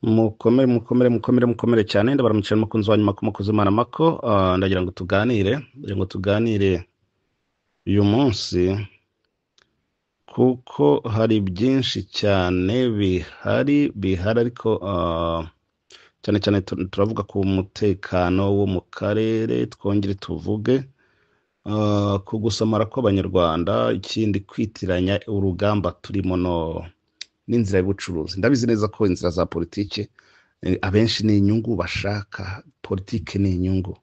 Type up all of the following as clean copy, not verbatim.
Mukomere, mukomere, mukomere, mukomere cyane. Ndabaramukira umukunzi wa nyuma ku mukozi Imana Mako. Ndagira ngo tuganire, ndagira ngo tuganire uyu munsi kuko hari byinshi cyane bihari bihari, ariko cyane cyane turavuga ku mutekano wo mu karere, twongere tuvuge ku gusamara kw'Abanyarwanda, ikindi kwitiranya urugamba turimo no n'inzira y'ubucuruzi. Ndabizi neza ko inzira za politiki abenshi ni inyungu bashaka. Politiki ni inyungu,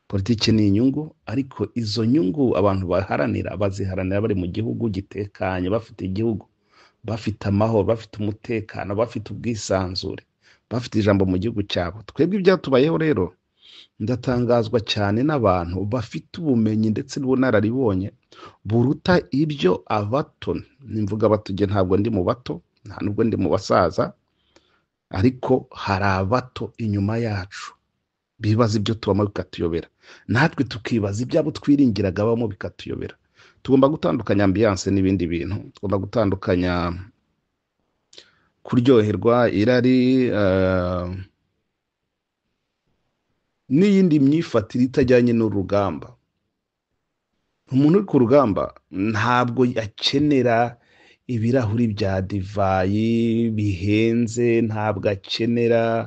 politiki ni inyungu, ariko izo nyungu abantu baharanira baziharanira bari mu gihugu gitekanye, bafite igihugu, bafite amahoro, bafite umutekano, bafite ubwisanzure, bafite ijambo mu gihugu cyabo. Twebwe ibyatubayeho rero, ndatangazwa cyane n'abantu bafite ubumenyi ndetse n'ubunararibonye buruta ibyo abato. Nimvuga abato, njye ntabwo ndi mu bato, nta nubwo ndi mu basaza, ariko hari abato inyuma yacu bibaza ibyo tubamo bikatuyobera, natwe tukibaza ibyabo twiringiraga babamo bikatuyobera. Tugomba gutandukanya ambiance n'ibindi bintu, tugomba gutandukanya kuryoherwa, irari, n'iyindi myifatire itajyanye n'urugamba. Umuntu uri ku rugamba ntabwo akenera ibirahuri bya divayi bihenze, ntabwo akenera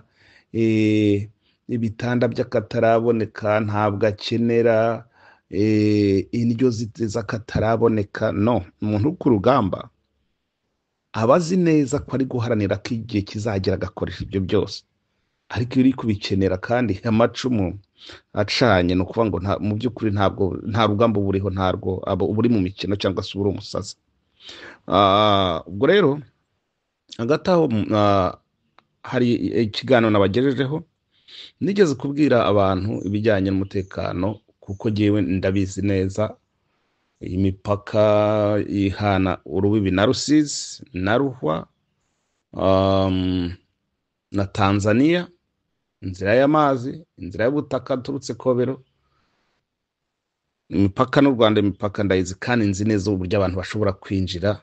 ibitanda by'akataraboneka, ntabwo akenera indyo z'akataraboneka. No, umuntu uri ku rugamba aba azi neza ko ari guharanira ko igihe kizagera agakoresha ibyo byose. Ariko iyo uri kubikenera kandi amacumu acanye, ni ukuvuga ngo mu by'ukuri ntabwo nta rugamba uba uriho, ntarwo, uba uri mu mikino cyangwa se uba uri umusazi. Ubwo rero hagati aho hari ikiganiro nabagejejeho, nigeze kubwira abantu ibijyanye n'umutekano, kuko njyewe ndabizi neza imipaka ihana urubibi na Rusizi na Ruhwa, na Tanzania, inzira y'amazi, inzira y'ubutaka turutse Kobero, imipaka n'u Rwanda, imipaka ndayizi kandi nzi neza uburyo abantu bashobora kwinjira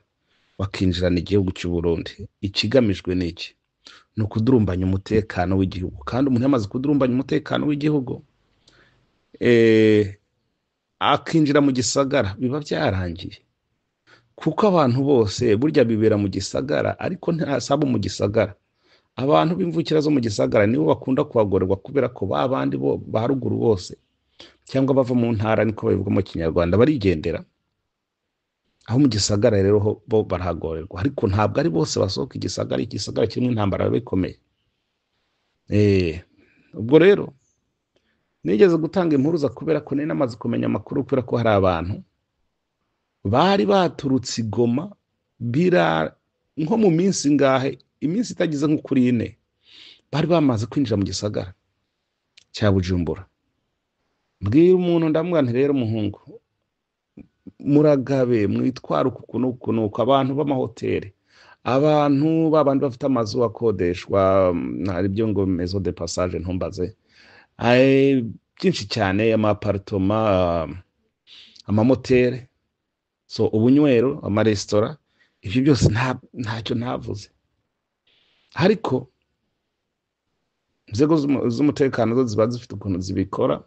bakinjirana igihugu cy'u Burundi. Ikigamijwe ni iki? Ni ukudurumbanya umutekano w'igihugu. Kandi umuntu yamaze kudurumbanya umutekano w'igihugu, akinjira mu gisagara, biba byarangiye, kuko abantu bose burya bibera mu gisagara, ariko ntasaba mu gisagara. Abantu b'imvukira zo mu gisagara nibo bakunda kuhagorerwa, kubera ko ba bandi bo ba ruguru bose cyangwa bava mu ntara, niko babivuga mu Kinyarwanda, barigendera. Aho mu gisagara rero ho bo barahagorerwa, ariko ntabwo ari bose basohoka igisagara. Igisagara kirimo intambara biba bikomeye. Ubwo rero nigeze gutanga impuruza kubera ko nari namaze kumenya amakuru, kubera ko hari abantu bari baturutse i Goma bira nko mu minsi ngahe, iminsi itageze nko kuri ine, bari bamaze kwinjira mu gisagara cya Bujumbura. Mbwira umuntu, ndamubwira nti rero muhungu, muragabe, mwitwara uku n'uku n'uku. Abantu b'amahoteli, abantu babandi bafite amazu akodeshwa, hari ibyo ngo maison de passage, ntumbaze. Byinshi cyane, amapartoma, amamoteri, so ubunywero, amaresitora, ibyo byose ntacyo ntavuze. Ariko inzego z'umutekano zo ziba zifite ukuntu zibikora,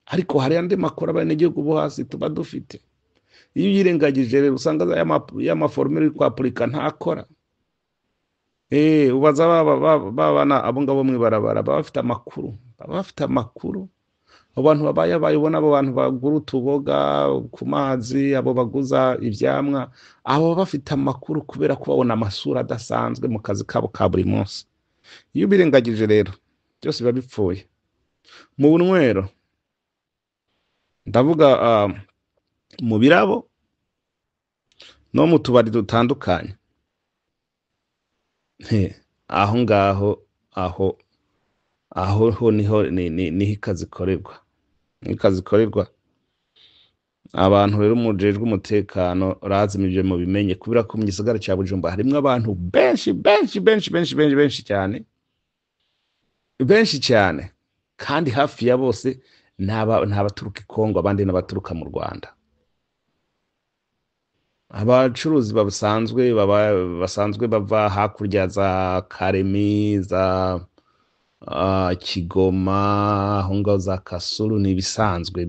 ariko hari andi makuru abenegihugu bo hasi tuba dufite. Iyo uyirengagije rero usanga ya maforumire uri kwapurika ntakora. Ubaza babana abo ngabo mw'ibarabara, baba bafite amakuru, baba bafite amakuru. Abo bantu babaye abaye, ubona abo bantu bagura utuboga ku mazi, abo baguza ivyamwa, abo baba bafite amakuru kubera ko babona amasura adasanzwe mu kazi kabo ka buri munsi. Iyo ubirengagije rero byose biba bipfuye. Mu bunywero, ndavuga, mu birabo no mu tubari dutandukanye, aho ngaho aho ho niho niho ikazi ikorerwa, niho ikazi ikorerwa. Abantu rero mujejwe umutekano razima ibyo mubimenye, kubera ko mu gisagara cya Bujumbura harimwo abantu benshi benshi benshi benshi benshi benshi cyane, benshi cyane, kandi hafi ya bose ni abaturuka i Kongo, abandi n'abaturuka mu Rwanda. Abacuruzi basanzwe basanzwe bava hakurya za Karemi, za Kigoma, aho ngaho za Kasuru, ni ibisanzwe,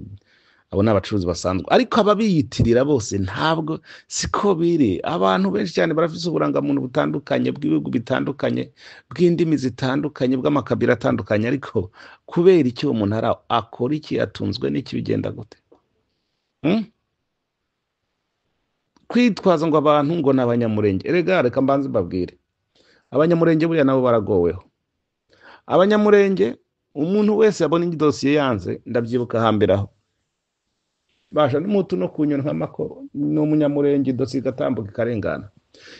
abo ni abacuruzi basanzwe. Ariko ababiyitirira bose ntabwo siko biri. Abantu benshi cyane barafise uburangamuntu butandukanye, bw'ibihugu bitandukanye, bw'indimi zitandukanye, bw'amakabila atandukanye. Ariko kubera icyo umuntu ara akora iki, atunzwe n'iki, bigenda gute? Kwitwaza ngo abantu ngo ni Abanyamurenge. Erega reka mbanze mbabwire, Abanyamurenge buriya nabo baragoweho. Abanyamurenge, umuntu wese yabona idosiye yanze, ndabyibuka hambere aho basha n'umutu no kunyura nk'amako ni Umunyamurenge, idosiye igatambuka ikarengana.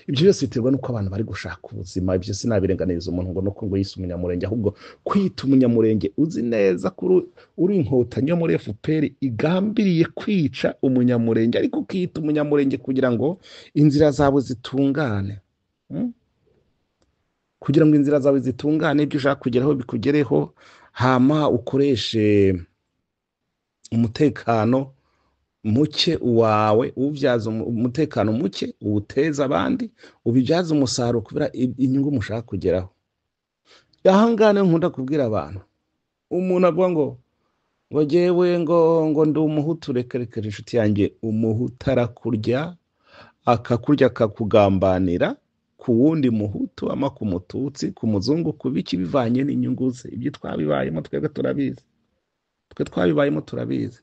Ibyo byose biterwa n'uko abantu bari gushaka ubuzima. Ibyo sinabirenganiriza umuntu ngo nuko ngo yise Umunyamurenge, ahubwo kwita Umunyamurenge uzi neza ko uri Inkotanyi yo muri FPR igambiriye kwica Umunyamurenge, ariko ukiyita Umunyamurenge kugira ngo inzira zawe zitungane, Kugira ngo inzira zawe zitungane, ibyo ushaka kugeraho bikugereho, hama ukoreshe umutekano muke wawe, uwubyaza umutekano muke uwuteza abandi, ubibyaza umusaruro kubera inyungu mushaka kugeraho. Aha ngaha niho nkunda kubwira abantu, umuntu avuga ngo jyewe ngo ndi Umuhutu, reka reka inshuti yanjye, Umuhutu arakurya, akakurya, akakugambanira ku wundi Muhutu, ama ku Mututsi, ku muzungu, ku biki, bivanye n'inyungu ze. Ibyo twabibayemo twebwe turabizi, twe twabibayemo turabizi.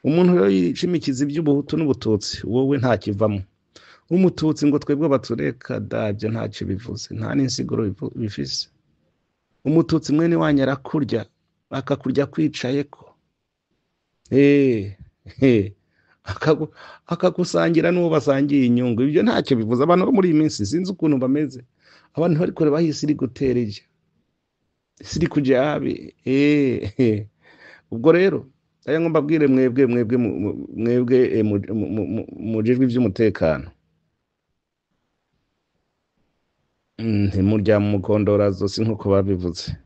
Umuntu rero yishimikiza iby'ubuhutu n'ubututsi, wowe ntakivamo. Umututsi ngo twebwe batureka dabyo, ntacyo bivuze, nta n'insiguro bifise. Umututsi mwene wanyu arakurya, akakurya kwicaye ko, akagusangira n'uwo basangiye inyungu. Ibyo ntacyo bivuze. Abantu bo muri iyi minsi sinzi ukuntu bameze, abantu bari kureba aho isi iri gutera ijya, isi iri kujya habi. Ubwo rero aya ngo mbabwire mwebwe, mwebwe mwebwe mujejwe iby'umutekano, ntimurya mukondora zose nk'uko babivuze,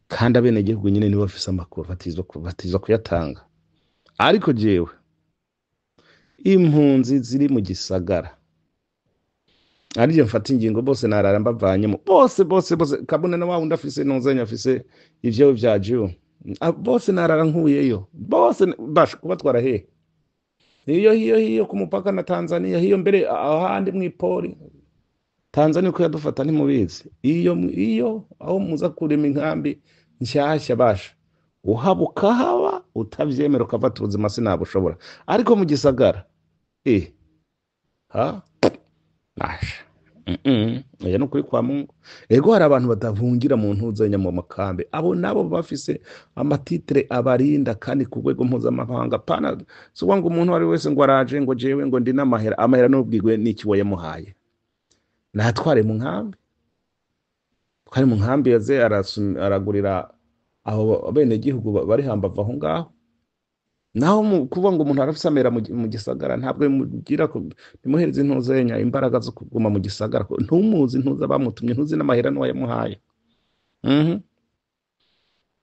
kandi abenegihugu nyine nibo bafise amakuru, batizwa kuyatanga. Ariko jewe impunzi ziri mu gisagara ariyo mfata ingingo, bose narara mbavanyemo bose bose bose, kabone na wa wundi afise ntuzenya afise ivyo vya jiwe, bose narara nkuyeyo bose, basha kubatwara hehe? Iyo hiyo hiyo ku mupaka na Tanzania, hiyo mbere ahandi mw'ipori Tanzania uko yadufata ntimubizi. Iyo iyo aho muza kurema inkambi nshyashya, basha uhaba ukahaba, utavyemera ukafata ubuzima sinabushobora. Ariko mu gisagara ha basha oya, nukuri kwa Mungu. Ego hari abantu badahungira mu ntuzenya mu makambi, abo nabo bafise amatitre abarinda kandi ku rwego mpuzamahanga. Pana si ukuvuga ngo umuntu ari wese ngo araje ngo jewe ngo ndi n'amahera, amahera n'ubwigwe n'iki wayamuhaye, natware mu nkambi, twari mu nkambi yaze aragurira abo abenegihugu bari hambavu aho ngaho. Naho kuvuga ngo umuntu arafise amera mu gisagara, ntabwo bimugira ko bimuhereza intuzenya imbaraga zo kuguma mu gisagara, ko ntumuzi, ntuzi abamutumye, ntuzi n'amahera n'uwayamuhaye.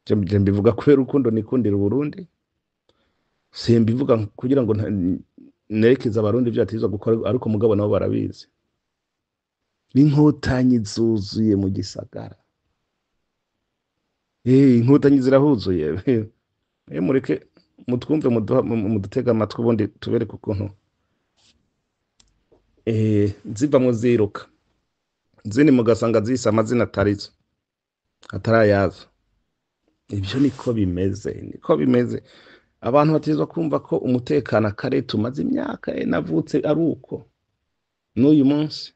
Je mbivuga kubera urukundo nikundira Uburundi, simbivuga kugira ngo nerekeze Abarundi ibyo batizwa gukora, ariko mugabo nabo barabizi. Inkotanyi zuzuye mu gisagara. Inkotanyi zirahuzuye. Mureke mutwumve, mudutega amatwi, ubundi tubereke ukuntu zivamwo ziruka, izindi mugasanga zise amazina atarizo, atarayazo. Ibyo niko bimeze, niko bimeze. Abantu batizwa kumva ko umutekano akare tumaze imyaka navutse ari uko n'uyu munsi,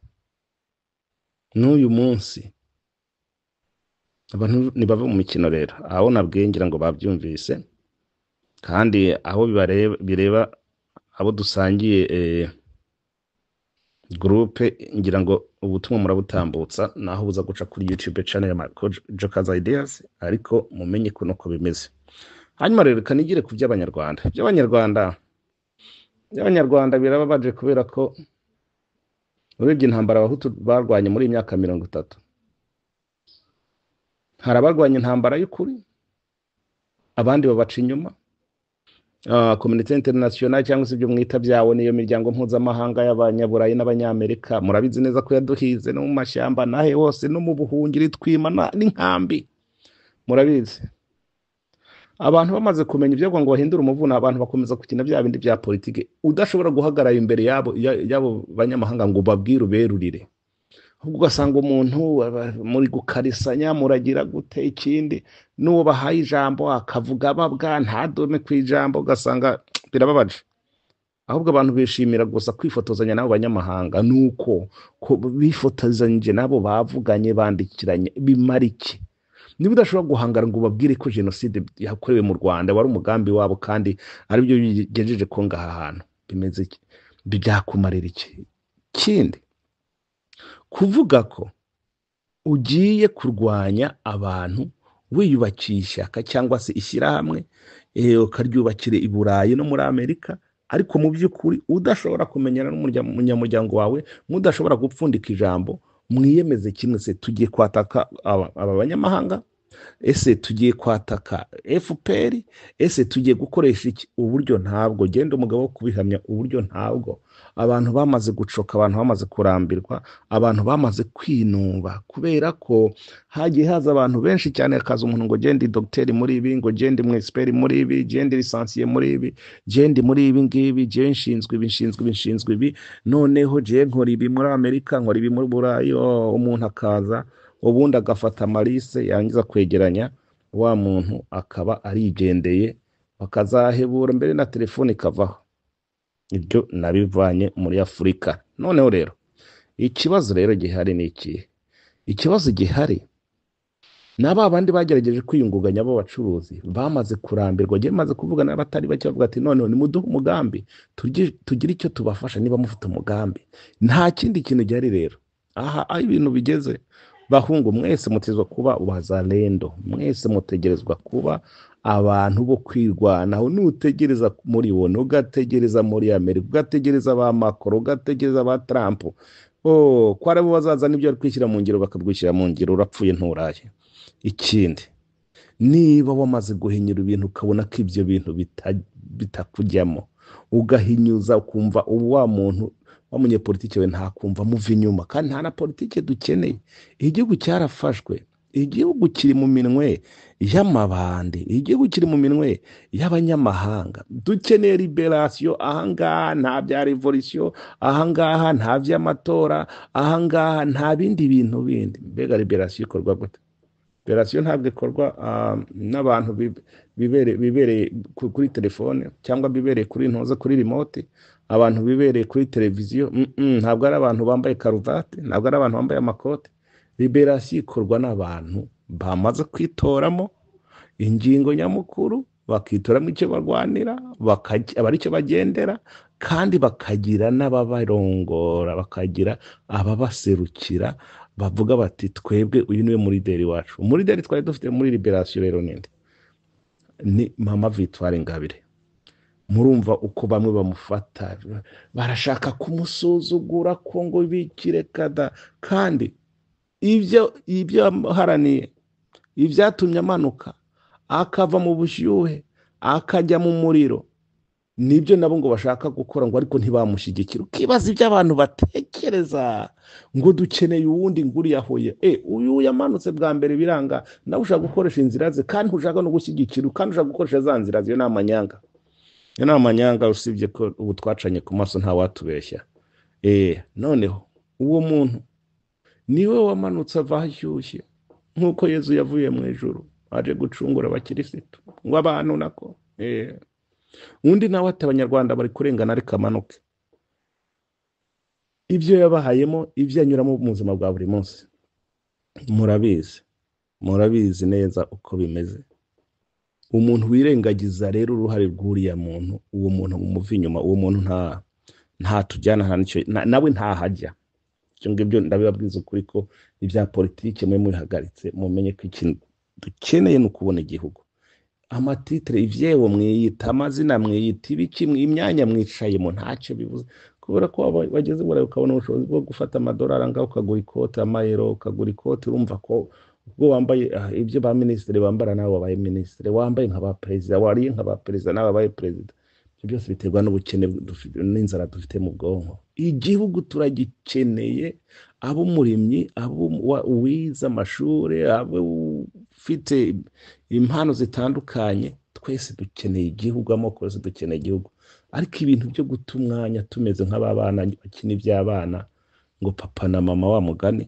n'uyu munsi abantu ntibava mu mikino. Rero aho nabwiye ngira ngo babyumvise, kandi aho bireba abo dusangiye groupe, ngira ngo ubutumwa murabutambutsa, naho buza guca kuri YouTube channel ya Marco Jokers Ideas, ariko mumenye ko nuko bimeze. Hanyuma rero reka nigire ku by'Abanyarwanda. Iby'Abanyarwanda birababaje kubera ko urebye intambara Abahutu barwanye muri iyi myaka 30, hari abarwanya intambara y'ukuri, abandi babaca inyuma, Communauté internationale cyangwa se ibyo mwita byawo, niyo miryango mpuzamahanga y'Abanyaburayi n'Abanyamerika, murabizi neza ko yaduhize no mu mashyamba nahe hose no mu buhungiro, twima n'inkambi, murabizi. Abantu bamaze kumenya ibyo ngo bahindure umuvuno, abantu bakomeza gukina bya bindi bya politiki, udashobora guhagarara imbere yabo banyamahanga ngo ubabwire, uberurire. Ahubwo ugasanga umuntu muri gukarisanya, muragira gute, ikindi n'uwo bahaye ijambo akavuga babwa ntadome ku ijambo, ugasanga birababaje. Ahubwo abantu bishimira gusa kwifotozanya n'abo banyamahanga, nuko ko bifotozanyije nabo, bavuganye, bandikiranye, bimara iki niba udashobora guhangara ngo ubabwire ko jenoside yakorewe mu Rwanda wari umugambi wabo, kandi aribyo bigejeje ko ngaha hantu bimeze iki? Byakumarira iki? Kindi, kuvuga ko ugiye kurwanya abantu wiyubakiye ishyaka cyangwa se ishyirahamwe, ukaryubakira i Burayi no muri Amerika, ariko mu by'ukuri udashobora kumenyana n'umunyamuryango wawe, mudashobora gupfundika ijambo, mwiyemeze kimwe: se tugiye kwataka aba banyamahanga? Ese tugiye kwataka FPR? Ese tugiye gukoresha iki? Uburyo ntabwo genda umugabo wo kubihamya, uburyo ntabwo. Abantu bamaze gucoka, abantu bamaze kurambirwa, abantu bamaze kwinuba, kubera ko hagiye haza abantu benshi cyane. Hakaza umuntu ngo genda dogiteri muri ibi, ngo genda umu expert muri ibi, genda licencié muri ibi, genda muri ibi ngibi, je nshinzwe ibi, nshinzwe ibi, nshinzwe ibi, noneho je nkora ibi muri Amerika, nkora ibi muri Burayi. Oh, umuntu akaza ubundi agafata amarise, yarangiza kwegeranya wa muntu akaba arigendeye, bakazahebura mbere na telefone ikavaho. Ibyo nabivanye muri Afurika. Noneho rero ikibazo rero gihari ni ikihe? Ikibazo gihari ni ba bandi bagerageje kwiyungunganya b'abacuruzi bamaze kurambirwa. Ngiye maze kuvugana n'abatari bake, bavuga ati: "Noneho nimuduhe umugambi, tugire icyo tubafasha." Niba mufite umugambi, nta kindi kintu gihari. Rero aha aho ibintu bigeze, bahungu, mwese mutegerezwa kuba wazalendo, mwese mutegerezwa kuba abantu bo kwirwanaho. Nutegereza muri wowe, ugategereza muri Amerika, ugategereza ba Macron, ugategereza ba Trump, oh, ko aribo bazaza n'ibyo bari kwishyira mu ngiro, bakabwishyira mu ngiro, urapfuye nturaye. Ikindi, niba wamaze guhinyura ibintu, ukabona ko ibyo bintu bitakujyamo, ugahinyuza, ukumva ubu wa muntu wa munyepolitike we ntakumva muva inyuma, kandi nta na politike dukeneye. Igihugu cyarafashwe, igihugu kiri mu minwe y'amabandi, igihugu kiri mu minwe y'abanyamahanga. Dukeneye libération. Ahangaha nta bya révolution, ahangaha nta by'amatora, ahangaha nta bindi bintu bindi. Mbega libération ikorwa gute? Libération ntabwo ikorwa n'abantu bibereye kuri telefone cyangwa bibereye kuri ntoza, kuri remote, abantu bibereye kuri televiziyo. Ntabwo ari abantu bambaye karuvati, ntabwo ari abantu bambaye amakote. Libération ikorwa n'abantu bamaze kwitoramo ingingo nyamukuru, bakitoramo icyo barwanira, aba aricyo bagendera, kandi bakagira n'ababarongora, bakagira ababaserukira, bavuga bati: "Twebwe uyu niwe mu leader wacu." Umu leader twari dufite muri libération rero ninde? Ni Mama Victoire Ingabire. Murumva uko bamwe bamufata, barashaka kumusuzugura ko ngo bikire kada, kandi ibyo yaharaniye, ibyatumye amanuka akava mu bushyuhe akajya mu muriro, nibyo nabo ngo bashaka gukora, ngo ariko ntibamushyigikira. Ukibaza ibyo abantu batekereza, ngo dukeneye uwundi, ngo uriya huye, uyu yamanutse bwa mbere biranga, nawe ushaka gukoresha inzira ze, kandi ushaka no gushyigikira, kandi ushaka gukoresha za nzira ze. Iyo ni amanyanga, iyo ni amanyanga. Usibye ko ubu twacanye ku maso, ntawatubeshya. Noneho uwo muntu niwe wamanutse ava ahashyushye, nk'uko Yezu yavuye mu ijuru aje gucungura abakirisitu, ngo abantu nako. Undi nawe ati: "Abanyarwanda bari kurengana, ariko amanuke." Ibyo yabahayemo, ibyo anyuramo mu buzima bwa buri munsi, murabizi, murabizi neza uko bimeze. Umuntu wirengagiza rero uruhare rw'uriya muntu, uwo muntu mumuva inyuma, uwo muntu nta tujyana, nta n'icyo nawe ntahajya. Ibyo ngibyo ndabibabwiza ukuri ko ibya politiki mwe mubihagaritse, mumenye ko ikintu dukeneye ni ukubona igihugu. Ama titres, ivyewo mwiyita, amazina mwiyita, ibiki, imyanya mwicayemo, ntacyo bivuze, kubera ko wageze i Burayi ukabona ubushobozi bwo gufata amadolari angahe, ukagura ikote, amayero ukagura ikote, urumva ko ubwo wambaye ibyo ba minisitiri bambara, nawe wabaye minisitiri, wambaye nka ba perezida, wariye nka ba perezida, nawe wabaye perezida. Ibyo byose biterwa n'ubukene n'inzara dufite mu bwonko. Igihugu turagikeneye, abo umurimyi, abo uwize amashuri, abo ufite impano zitandukanye, twese dukeneye igihugu, amoko yose dukeneye igihugu. Ariko ibintu byo guta umwanya tumeze nk'ababana bakina iby'abana ngo papa na mama wa mugani,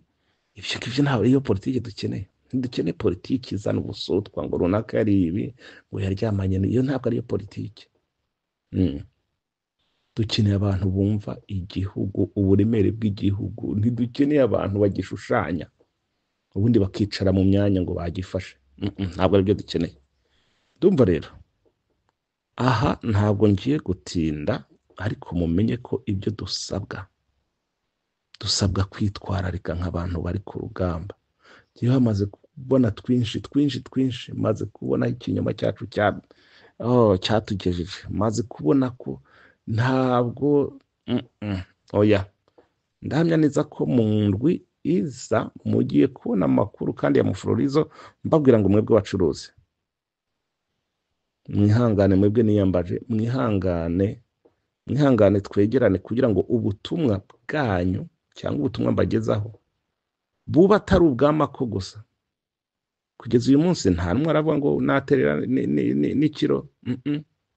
ibyo ngibyo ntabwo ariyo politiki dukeneye. Ntidukeneye politiki izana ubusutwa ngo runaka yari ibi, ngo yaryamanye, iyo ntabwo ariyo politiki. Dukeneye abantu bumva igihugu, uburemere bw'igihugu. Ntidukeneye abantu bagishushanya ubundi bakicara mu myanya ngo bagifashe. Ntabwo aribyo dukeneye. Ndumva rero aha ntabwo ngiye gutinda, ariko mumenye ko ibyo dusabwa, dusabwa kwitwararika nk'abantu bari ku rugamba. Njyewe hamaze kubona twinshi twinshi twinshi, maze kubona ikinyoma cyacu cyatugejeje, maze kubona ko ntabwo oya, ndahamya neza ko mu ndwi iza mugiye kubona amakuru kandi ya mufururizo, mbabwira ngo mwebwe bacuruzi mwihangane, mwebwe niyambaje mwihangane, mwihangane twegerane kugira ngo ubutumwa bwanyu cyangwa ubutumwa mbagezaho buba atari ubw'amako gusa. Kugeza uyu munsi nta n'umwe aravuga ngo naterera n'ikiro.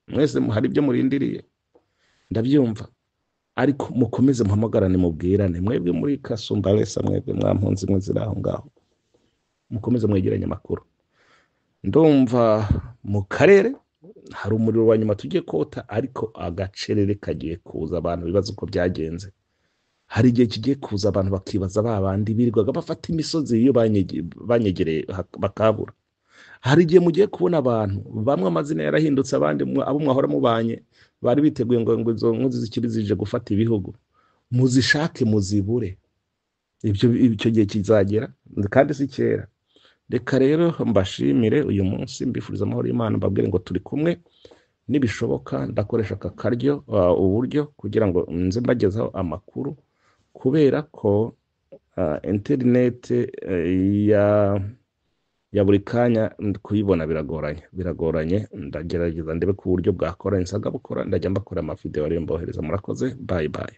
Mwese hari ibyo murindiriye, ndabyumva, ariko mukomeze muhamagarane, mubwirane, mwebwe muri Kasumbalesa, mwebwe mwampunzi mwe ziri aho ngaho, mukomeze mwegeranye amakuru. Ndumva mu karere hari umuriro wa nyuma tugiye kota, ariko agacerere kagiye kuza, abantu bibaza uko byagenze. Hari igihe kigiye kuza abantu bakibaza ba bandi birirwaga bafata imisozi iyo banyegereye bakabura. Hari igihe mugiye kubona abantu bamwe amazina yarahindutse, abandi abo mwahora mubanye bari biteguye ngo izo nkozi z'ikibi zije gufata ibihugu, muzishake muzibure. Icyo gihe kizagera kandi si kera. Reka rero mbashimire uyu munsi, mbifuriza amahoro y'Imana, mbabwire ngo turi kumwe. Nibishoboka ndakoresha aka karyo, uburyo kugira ngo nze mbagezaho amakuru, kubera ko interineti ya buri kanya kuyibona biragoranye, biragoranye. Ndagerageza ndebe ku buryo bwakora, nsaga bukora, ndajya mbakora amavideo ariyo mbohereza. Murakoze, bye bye.